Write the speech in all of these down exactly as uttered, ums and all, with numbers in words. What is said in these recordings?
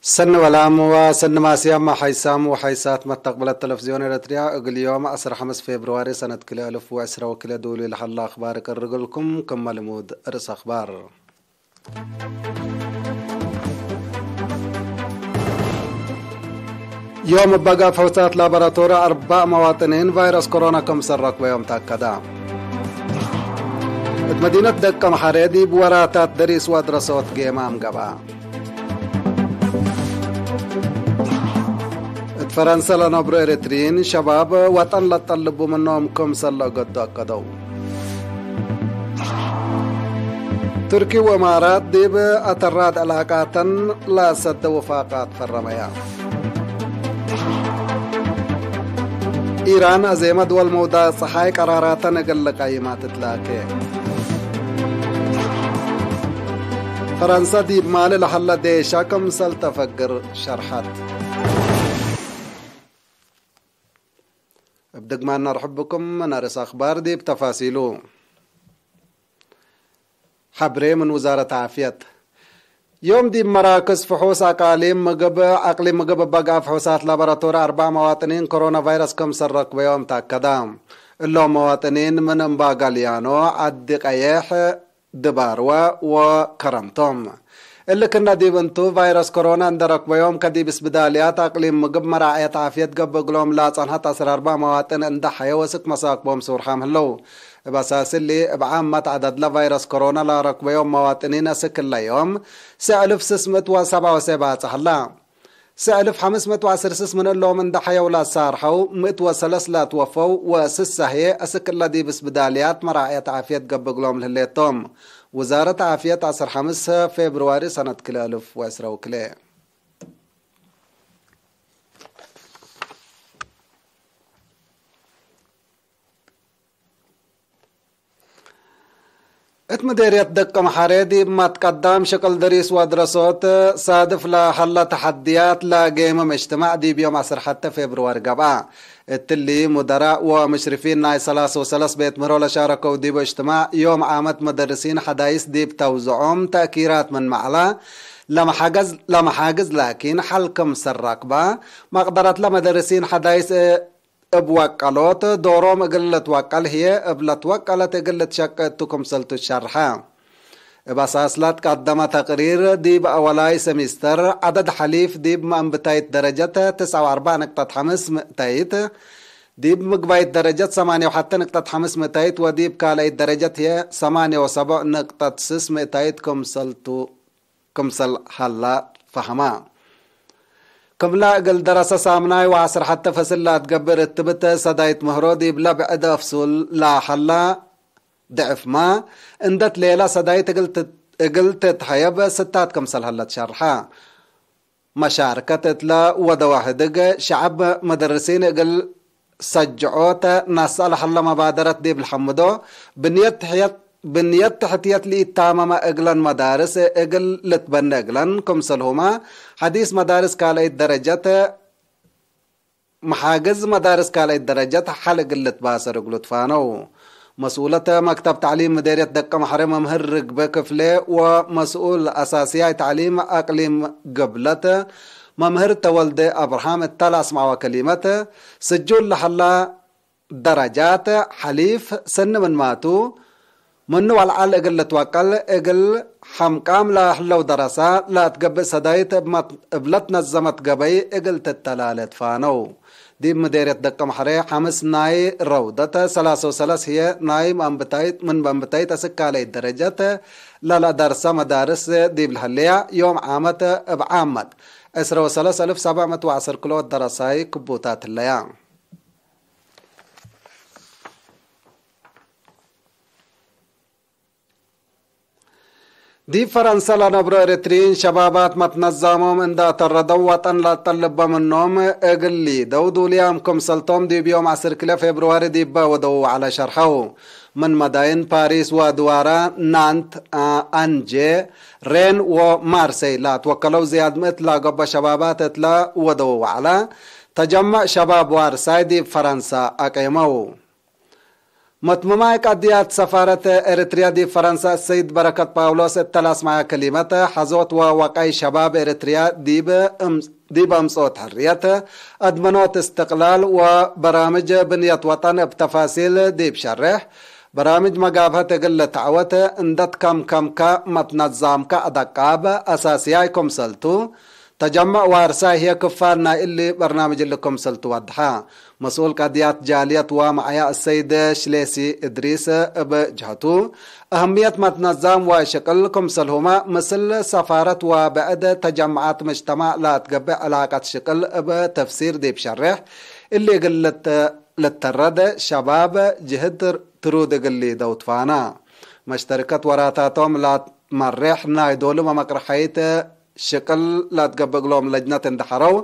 ሰኒ ወላም ወሰኒ ማስያም ሓይሳም ወሓይሳት መተቅብለት ተለፍዝዮን ኤረትርያ፣ እግል ዮም ዐስር ሐምስ ፌብርዋሪ ሰነት ክልኤ አልፍ ወዕስራ ወክልኤ ዱሊ ለሀለ አክባር እቀርግልኩም። ክመ ልሙድ ርእስ አክባር። ዮም እበ ጋብ ፈውሳት ላቦራቶሪ አርባዕ መዋጥኒን ቫይረስ ኮሮና ክምሰል ረክበዮም ተአከደ። እት መዲነት ደቀምሐሬ ዲብ ወራታት ደሪስ ወአድረሶት ጌማም ገብአ። እት ፈረንሰ ለነብሮ ኤረትርዪን ሸባብ ወጠን ለጠልቡ ምኖም ክምሰል ለእገዱ አከደው። ቱርኪ ወእማራት ዲብ አተራድ ዕላቃተን ለአሰደ ውፋቃት ፈረመያ። ኢራን አዜመ ድወል መውዳቅ ጸሓይ ቀራራተን እግል ልቀይማ ትትላኬ። ፈረንሰ ዲብ ማሊ ለሀለ ዴሻ ክምሰል ተፈግር ሸርሐት። እብ ድግማን ነርሕብኩም። መናርስ አክባር ዲብ ተፋሲሉ። ሐብሬ ምን ውዛረት ዓፍየት። ዮም ዲብ መራክዝ ፍሑስ አቃሊም ምግብ፣ አቅሊም ምግብ እበ ጋብ ፍሑሳት ላቦራቶሪ አርባዕ መዋጥኒን ኮሮና ቫይረስ ክምሰል ረክበዮም ተአከደ። እሎም መዋጥኒን ምን እምባጋልያኖ፣ ዐዲ ቀየሕ፣ ድባርወ ወከረም ቶም። እሊ ክነ ዲብ እንቱ፣ ቫይረስ ኮሮና እንደ ረክበዮም፣ ከዲብ እስብዳልያት አቅሊም ምግብ መራዐየት ዓፍየት ገብእ እግሎም ለአጸንሐት ዐስር አርባዕ መዋጥን እንደ ሐየው እስክ መሳክቦም ሱርሓም ህለው። እብ አሳስ እሊ፣ እብ ዓመት ዐደድለ ቫይረስ ኮሮና ለረክበዮም መዋጥኒን እስክ እለ ዮም፣ ሰዕ እልፍ ስስ ምእት ወሰብዓ ወሰብዓ በጽሐ ህላ። ሰዕ እልፍ ሐምስ ምእት ወዐስር ስስ ምን እሎም እንደ ሐየው ለአሳርሐው፣ ምእት ወሰለስ ለአትወፈው ወስሰ ህዬ፣ እስክ እለ ዲብ እስብዳልያት መራዐየት ዓፍየት ገብእ እግሎም ለህሌት ቶም። ውዛረት ዓፍየት ዐስር ሐምስ ፌብርዋሪ ሰነት ክልኤ አልፍ ወዕስራ ወክልኤ። እት ምዴርየት ደቀምሐሬ ዲብ መትቀዳም ሽቅል ደሪስ ወአድረሶት ሳድፍ ለሀለ ተሐድያት ለጌምም እጅትማዕ ዲብ ዮም ዐስር ሐተ ፌብርዋሪ ገብአ። እትሊ ሙደራእ ወምሽርፊን ናይ ሰላስ ወሰለስ ቤት ምህሮ ለሻረከው ዲብ እጅትማዕ፣ ዮም ዓመት መደርሲን ሐዳይስ ዲብ ተውዝዖም ተእኪራት ምን መዕላ ለመሓገዝ፣ ለመሓግዝ ላኪን ሐል ክምሰል ረክበ፣ መቅደረትለ መደርሲን ሐዳይስ እብ ወቀሎት ዶሮም እግል ልትወቀል ህዬ፣ እብ ለትወቀለት እግል ልትሸቄ እቱ ክምሰልቱ ሸርሐ። እብ አሳስ ለትቀደመ ተቅሪር፣ ዲብ አወላይ ሰሚስተር ዐደድ ሐሊፍ ዲብ መአንብታይት ደረጀት ትስዐ ወአርበዕ ንቅጠት ሐምስ ምእተይት፣ ዲብ ምግባይት ደረጀት ሰማንየ ወሐተ ንቅጠት ሐምስ ምእተይት ወዲብ ካልአይት ደረጀት ህዬ ሰማንየ ወሰቡዕ ንቅጠት ስስ ምእተይት ክምሰልቱ ክምሰል ሀላ ፈሀማ። ክምላ እግል ደረሰ ሳምናይ ወዐስር ሐተ ፈስል ለአትገብእ ርትብት ሰዳይት ምህሮ ዲብለ ብዕድ አፍሱል ለሀላ ድዕፍመ እንደ ትሌላ ሰዳይት እግል ትት-፣ እግል ትትሀየብ ስታት ክምሰል ሀለት ሸርሐ። መሻርከት እትለ ወደወ ህድግ ሸዐብ መደርሲን እግል ሰጅዖተ ነስአ ለሀለ መባደረት ዲብ ለሐምዶ፣ ብንየት ትሕየት፣ ብንየት ትሕትየት ለኢታመመ እግለን መዳርስ እግል ልትበነ እግለን፣ ክምሰልሁመ ሐዲስ መዳርስ ካልአይት ደረጀት፣ መሓግዝ መዳርስ ካልአይት ደረጀት ሐል እግል ልትባሰር እግሉ ትፋነው። መስኡለት መክተብ ተዕሊም ምዴርየት ደቀ መሕረ መምህር ርግበ ክፍሌ ወመስኡል አሳስያይ ተዕሊም አቅሊም ገብለት መምህር ተወልደ አብርሃም እተ ለአስመዐወ ከሊመት፣ ስጁል ለሀላ ደረጃት ሐሊፍ ስኒ ምንማቱ፣ ምኑ ወለዐል እግል ልትወቀል፣ እግል ሐምቃም ለህለው ደረሰ ለአትገብእ ሰዳይት እብ መት-፣ እብ ለትነዘመት ገበይ እግል ትተላለ ትፋነው። ዲብ ምዴርየት ደቀምሐሬ ሐምስ ናይ ረውደት ሰላሰ ወሰለስ ህዬ ናይ መአንብታይት፣ ምን መአንብታይት አስክ ካልአይት ደረጀት ለለአደርሰ መዳርስ ዲብ ለህለያ፣ ዮም ዓመት እብ ዓመት ዕስረ ወሰለስ አልፍ ሰብዕ ምእት ወዐስር ክልኦት ደረሳይ ክቡታት ህለያ። ዲብ ፈረንሰ ለነብሮ ኤረትርዪን ሸባባት መትነዛሞም እንደ አተረደው ወጠን ለጠልበ ምኖም እግል ሊደው ዱልያም ክምሰልቶም ዲብ ዮም ዐስር ክልኤ ፌብርዋሪ ዲበ ወደው ወዐለ ሸርሐው። ምን መዳይን ፓሪስ ወአድዋራ፣ ናንት፣ አ-፣ አንጄ፣ ሬን ወማርሴይ ለአትወከለው ዝያድ ምእት ለአገቦ ሸባባት እትለ ወደው ወዐለ ተጀመዕ ሸባብ ዋርሳይ ዲብ ፈረንሰ አቄመው። መትመማይ ቀድያት ሰፋረት ኤሪትርያ ዲብ ፈረንሳ ሰይድ በረከት ጳውሎስ እተ ለአስመዐ ክሊመት፣ ሐዞት ወወቀይ ሸባብ ኤሪትርያ ዲብ እም-፣ ዲብ አምጽኦት ሕርየት፣ አድመኖት እስትቅላል ወበራምጅ ብንየት ወጠን እብ ተፋሲል ዲብ ሸሬሕ፣ በራምጅ መጋብሀት እግል ልትዐወት እንደ ትከምከምከ መትነዛምከ አደቃብ አሳስያይ ክምሰልቱ፣ ተጀመዕ ዋርሳይ ህዬ ክፋል ናይ እሊ በርናምጅ እሊ ክምሰልቱ ወድሐ። መስኡል ቀድያት ጃልየት ወመዐያ እሰይድ ሽሌሲ እድሪስ እብ ጀህቱ፣ አህምየት መትነዛም ወሽቅል ክምሰልሁመ ምስል ሰፋረት ወብዕድ ተጀመዓት ምጅተማዕ ለአትገብእ ዕላቀት ሽቅል እብ ተፍሲር ዲብ ሸሬሕ፣ እሊ እግል ልት-፣ ልተረድ ሸባብ ጅህድ ትሩድ እግል ሊደው ትፋና። መሽተርከት ወራታቶም ለትመሬሕ ናይ ዶሉ መመቅረሐይት ሽቅል ለትገብእ እግሎም ለጅነት እንዴ ሐረው፣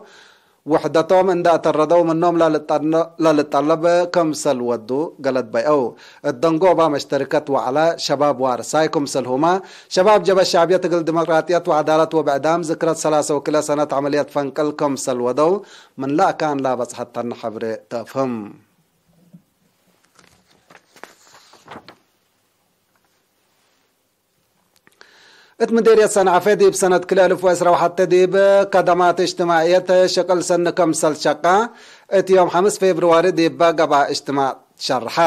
ውሕደቶም እንዴ አተረደው ምኖም ለልጠነ-፣ ለልጠለብ ክምሰል ወዱ ገለድ በይአው። እት ደንጎባ መሽተርከት ወዐለ ሸባብ ዋርሳይ ክምሰልሁመ፣ ሸባብ ጀበ ሻዕብየት እግል ዲሞቅራጥየት ወዐዳለት ወብዕዳም ዝክረት ሰላሰ ወክለ ሰነት ዐመልየት ፈንቅል ክምሰል ወደው፣ ምን ለአካን ለበጽሐተነ ሐብሬ ተአፍህም። እት ምዴርየት ሰንዐፌ ዲብ ሰነት ክልኤ አልፍ ወዕስራ ወሐቴ ዲብ ከደማት እጅትማዕየት ሽቅል ሰኒ ክምሰል ሸቃ፣ እት ዮም ሐምስ ፌብርዋሪ ዲበ ገብአ እጅትማዕ ትሸርሐ።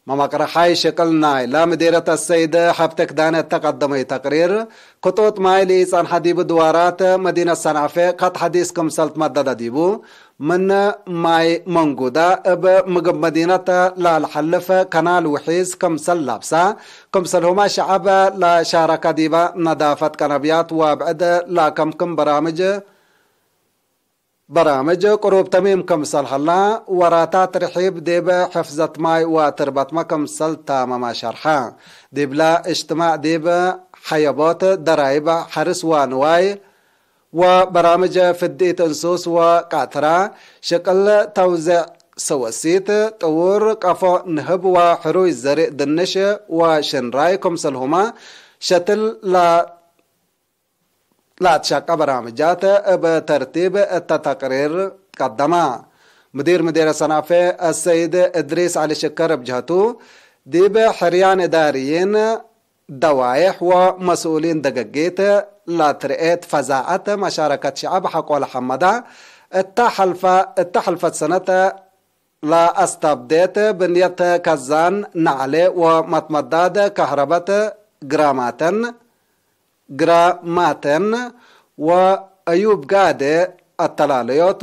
መመቅረሓይ ሽቅል ናይለ ምዴርየት አሰይድ ሐብቴ ክዳነ እተ ቀደመዩ ተቅሪር፣ ክጡጥ ማይ ለኢጸንሐ ዲብ ድዋራት መዲነት ሰንዐፌ ከጥ ሐዲስ ክምሰል ትመደደ ዲቡ፣ ምን ማይ መንጉዳ እብ ምግብ መዲነት ላልሐልፍ ከናል ውሒዝ ክምሰል ለብሳ፣ ክምሰልሁመ ሸዐብ ለሻረከ ዲበ ነዳፈት ቀነብያት ወብዕድ ለከምክም በራምጅ፣ በራምጅ ቅሩብ ተሚም ክምሰል ሀላ፣ ወራታት ርሒብ ዲብ ሕፍዘት ማይ ወትርበትመ ክምሰል ታመመ ሸርሐ። ዲብለ እጅትማዕ ዲብ ሐየቦት፣ ደራይብ፣ ሐርስ ወንዋይ፣ ወበራምጅ ፍድኢት እንሱስ ወቃትራ፣ ሽቅል ተውዜዕ ሰወሲት፣ ጥውር ቀፎ ንህብ ወሕሩይ ዘርእ ድንሽ ወሽንራይ ክምሰልሁመ ሸትል ለ-፣ ለአትሸቀ በራምጃት እብ ተርቲብ እተ ተቅሪር ቀደመ። ምዲር ምዴርየት ሰንዐፌ አሰይድ እድሪስ ዐሊ ሽከር እብ ጀህቱ፣ ዲብ ሕርያን እዳርይን ደዋይሕ ወመስኡሊን ደገጊት ለትርኤት ፈዛዐት መሻረከት ሸዐብ ሐቆለ ሐመዳ፣ እተ ሐልፈ-፣ እተ ሐልፈት ሰነት ለአስተብዴት ብንየት ከዛን ነዕሌ ወመትመዳድ ከህረበት ግራማተን፣ ግራማተን ወአዩብ ጋዴ አተላለዮት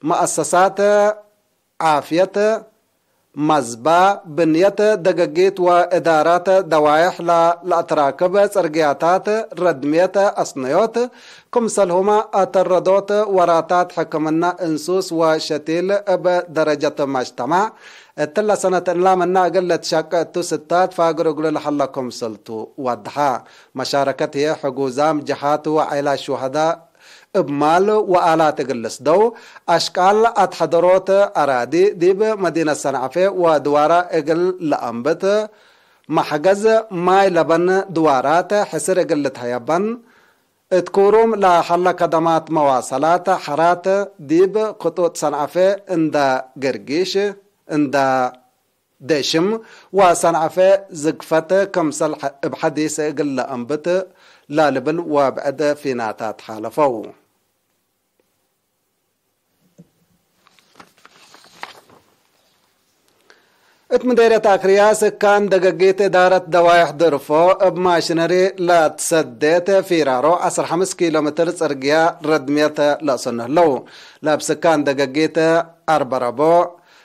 ወመአሰሳት ዓፍየት፣ መዝባ፣ ብንየት ደገጊት ወእዳራት ደዋይሕ ለ-፣ ለአትራክብ ጽርግያታት፣ ረድምየት አስነዮት፣ ክምሰልሁመ አተረዶት ወራታት ሕክምና እንሱስ ወሸቲል እብ ደረጀት መጅተማዕ፣ እትለ ሰነት እላ ምነ እግል ልትሸቄ እቱ ስታት ፋግር እግሉ ለሀለ ክምሰልቱ ወድሐ። መሻረከት ህዬ ሕጉዛም ጀሃት ወዐይላት ሹሀዳ እብ ማል ወአላት እግል ልስደው አሽቃል አትሐደሮት አራዲ ዲብ መዲነት ሰንዐፌ ወድዋራ እግል ለአንብት፣ መሕገዝ ማይ ለበን ድዋራት ሕስር እግል ልትሀየበን፣ እት ኩሩም ለሀለ ከደማት መዋሰላት ሐራት ዲብ ክጡጥ ሰንዐፌ እንዳ ገርጊሽ፣ እንዳ ደሽም ወሰንዐፈ ዝግፈት ክምሰል እብ ሐዲስ እግል ለአንብት ላልብል ወብዕድ ፊናታት ሓለፈው። እት ምዴርየት አክርያ ስካን ደገጊት እዳረት ደዋይሕ ድርፎ እብ ማሽነሪ ለትሰዴት ፊራሮ ዐስር ሐምስ ኪሎ ሜትር ጽርግያ ረድምየት ለአሰኑ ህለው። ለእብ ስካን ደገጊት አርበረቦ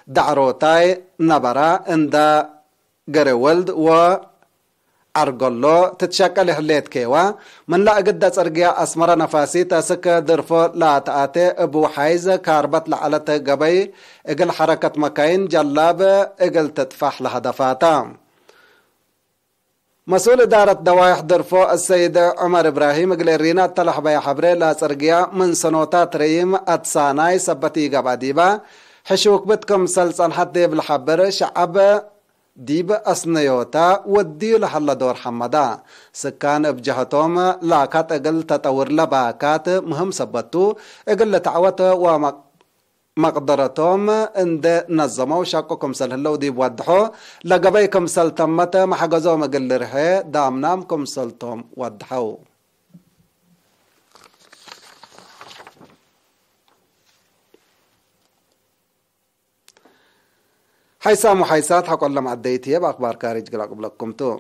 ዳዕሮታይ ነበራ እንዳ ገሬ ወልድ ወዐርገሎ ትትሸቀል ህሌት ኬዋ፣ ምንለ እግደ ጽርግያ አስመረ ነፋሲት አስክ ድርፎ ለአትአቴ እቡ ሐይዝ ካርበት ለዐለት ገበይ እግል ሐረከት መካይን ጀላብ እግል ትጥፋሕ ለሀደፋታ። መስኡል እዳረት ደዋይሕ ድርፎ አሰይድ ዑመር እብራሂም እግል እሪና እተ ለሐበየ ሐብሬ፣ ለጽርግያ ምን ሰኖታት ረይም አትሳናይ ሰበት ኢገብአ ዲባ፣ ሕሹክብት ክምሰል ጸንሐት ዲብ ለሐብር፣ ሸዐብ ዲብ አስነዮታ ወድዩ ለሀለ ዶር ሐመዳ። ስካን እብ ጀሀቶም ላካት እግል ተጠውር ለባካት ምህም ሰበት ቱ፣ እግል ልትዐወት ወመ-፣ መቅደረቶም እንዴ ነዘመው ሸቁ ክምሰል ህለው ዲብ ወድሖ፣ ለገበይ ክምሰል ተመተ መሐገዞም እግል ልርሐ ዳምናም ክምሰልቶም ወድሐው። ሐይሳም ወሐይሳት ሐቆ ለመዐደይት ህዬ፣ እብ አክባር ካሪጅ እግል አቅብለኩም ቱ።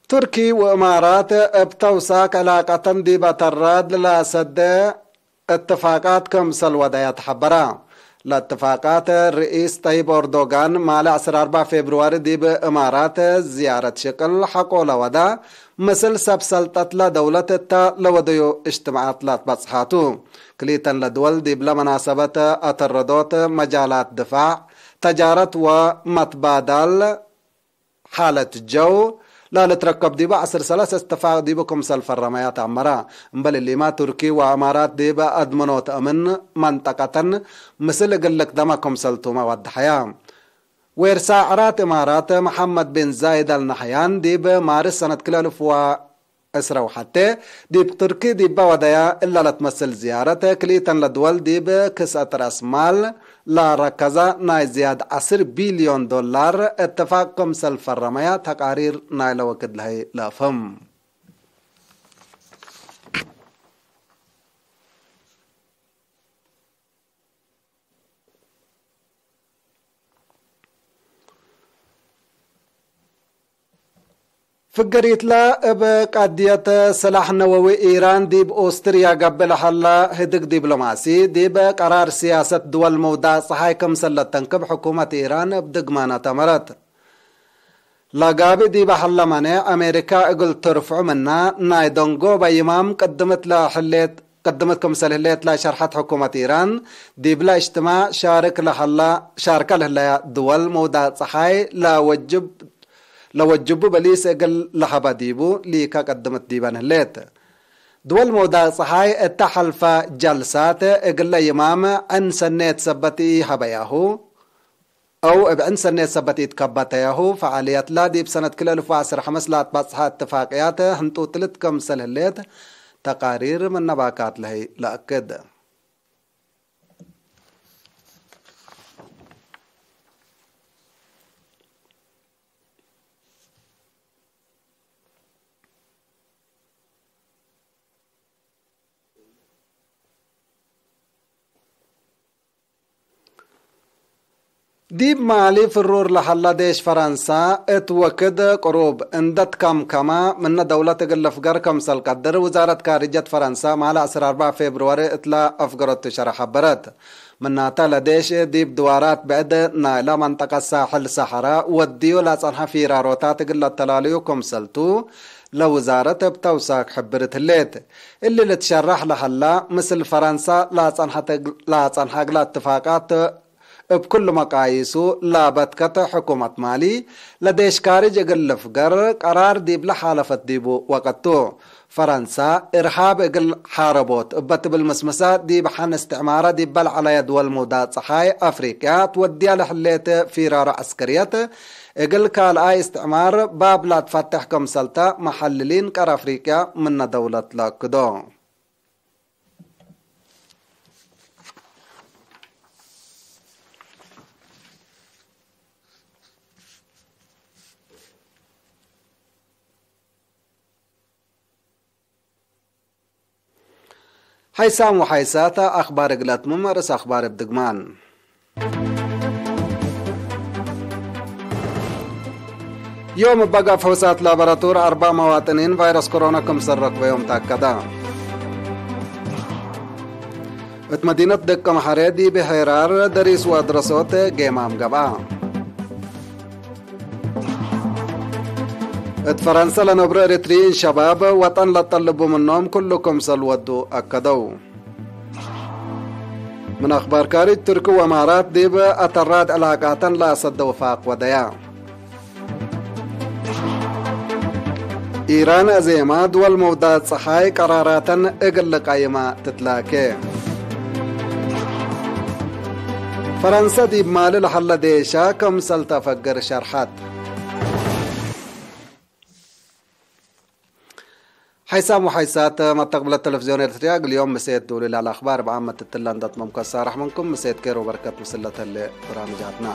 ቱርኪ ወእማራት እብ ተውሳክ ዕላቀተን ዲብ አተራድ ለላሰደ እትፋቃት ክምሰል ወደያ ተሐበራ። ለእትፋቃት ርኢስ ጠይብ ኦርዶጋን ማለ ዐስር አርበዕ ፌብርዋሪ ዲብ እማራት ዝያረት ሽቅል ሐቆ ለወዳ፣ ምስል ሰብ ሰልጠት ለደውለት እተ ለወደዩ እጅትማዓት ለአትበጽሓቱ። ክሊተን ለድወል ዲብለ መናሰበት አተረዶት መጃላት ድፋዕ፣ ተጃረት ወመትባዳል፣ ሓለት ጀው ላልትረከብ ዲቡ ዐስር ሰለስ እትፋቅ ዲቡ ክምሰል ፈረመያ ተአመረ። እምበል እሊማ፣ ቱርኪ ወእማራት ዲብ አድመኖት አምን መንጠቀተን ምስል እግል ልክደመ ክምሰልቱመ ወደሐያ። ዌርሳ ዕራት እማራት መሐመድ ቢን ዛይድ አልናህያን ዲብ ማርስ ሰነት ክልኤ አልፍ ወ ዕስረ ወሐቴ፣ ዲብ ቱርኪ ዲበ ወደያ እለ ለትመስል ዝያረት፣ ክልኢተን ለድወል ዲብ ክስአት ረአስ ማል ለረከዘ ናይ ዝያድ ዐስር ቢልዮን ዶላር እትፋቅ ክምሰል ፈረመያ ተቃሪር ናይለ ወክድ ለሀይ ለአፍህም። ፍገሪትለ እብ ቀድየት ስላሕ ነወዊ ኢራን ዲብ ኦስትርያ ገብእ ለሀላ ህድግ ዲብሎማሲ፣ ዲብ ቀራር ስያሰት ድወል መውዳቅ ጸሓይ ክምሰል ለተንክብ ሕኩመት ኢራን እብ ድግማና ተመረት። ለጋብእ ዲበ ሀለ መኔዕ፣ አሜሪካ እግል ትርፍዑ ምና ናይ ደንጎበ ይማም ቅድምት ለህሌት፣ ቅድምት ክምሰል ህሌት ለሸርሐት ሕኩመት ኢራን፣ ዲብለ እጅትማዕ ሻርክ ለሀላ፣ ሻርከ ለህለያ ድወል መውዳቅ ጸሓይ ለወጅብ፣ ለወጅቡ በሊስ እግል ለሀበ ዲቡ ሊከ ቅድምት ዲበን ህሌት። ድወል መውዳቅ ጸሓይ እተ ሐልፈ ጀልሳት እግለ ይማም ዕን ሰኔት ሰበት ኢሀበያሁ። አው እብ ዕን ሰኔት ሰበት ኢትከበተያሁ፣ ፈዓልየትላ ዲብ ሰነት ክልኤ አልፍ ወዐስር ሐምስ ለአትበጽሐ እትፋቅያት ህንጡጥልት ክምሰል ህሌት ተቃሪር ምነ ባካት ለህይ ለአክድ። ዲብ ማሊ ፍሩር ለሀላ ዴሽ ፈረንሳ፣ እት ወክድ ቅሩብ እንደ ትከምከመ፣ ምነ ደውለት እግል ልፍገር ከምሰል ቀድር፣ ውዛረት ካርጀት ፈረንሳ፣ ማለ ዐስር አርበዕ ፌብርዋሪ እትለ አፍገረቱ ሸረ ሐበረት። ምናተ፣ ለዴሽ ዲብ ድዋራት ብዕድ ናይለ መንጠቀት ሳሕል ሰሐራ ወድዩ ለጸንሐ ፊራሮታት እግል ለተላልዩ ክምሰልቱ፣ ለውዛረት እብ ተውሳክ ሕብርት ህሌት። እሊ ልትሸረሕ ለሀላ፣ ምስል ፈረንሳ ላጸንሐት እግ-፣ ላጸንሐ እግለ እትፋቃት እብ ክሉ መቃይሱ ላበትከት ሕኩመት ማሊ፣ ለዴሽ ካርጅ እግል ልፍገር ቀራር ዲብለ ሓለፈት ዲቡ ወቀቱ። ፈረንሳ፣ እርሃብ እግል ሓረቦት እበ ትብል ምስምሳ፣ ዲብ ሐን እስትዕማረ ዲበ ለዐለየ ድወል ምውዳቅ ጸሓይ አፍሪቅያ ትወድያ ለህሌት ፊራሮ ዐስከርየት፣ እግል ካልኣይ እስትዕማር ባብ ላትፈትሕ ክምሰልተ፣ መሐልሊን ቀር አፍሪቅያ ምነ ደውለት ለአክዶ። ሐይሳም ወሐይሳት አክባር እግል አትምም፣ ርእስ አክባር እብ ድግማን። ዮም እበ ገፍ ፍሑሳት ላቦራቶር አርበዕ መዋጥኒን ቫይረስ ኮሮና ክምሰል ረክበዮም ተአከደ። እት መዲነት ደቀምሐሬ ዲብ ሄራር ደሪስ ወአድረሶት ጌማም ገብአ። እት ፈረንሰ ለነብሮ ኤሪትርዪን ሸባብ ወጠን ለጠልቡ ምኖም ክሉ ክምሰል ወዱ አከደው። ምን አክባር ካርጅ፣ ቱርኪ ወእማራት ዲብ አተራድ ዕላቃተን ለአሰደ ውፋቅ ወደያ። ኢራን አዜማ፣ ድወል መውዳት ጸሓይ ቀራራተን እግል ልቀይማ ትትላኬ። ፈረንሰ ዲብ ማሊ ለሀለ ዴሻ ክምሰል ተአፈግር ሸርሐት። ሐይሳም ወሐይሳት መተቅብለት ተለፍዝዮን ኤርትርያ፣ እግል ዮም ምሴት ዱሉል አልአኽባር እብ ዓመት እትለ እንዴ አትመምኩ አሳርሕ ምንኩም። ምሴት ኬር ወበርከት ምስል ለተሌ በራምጃትና።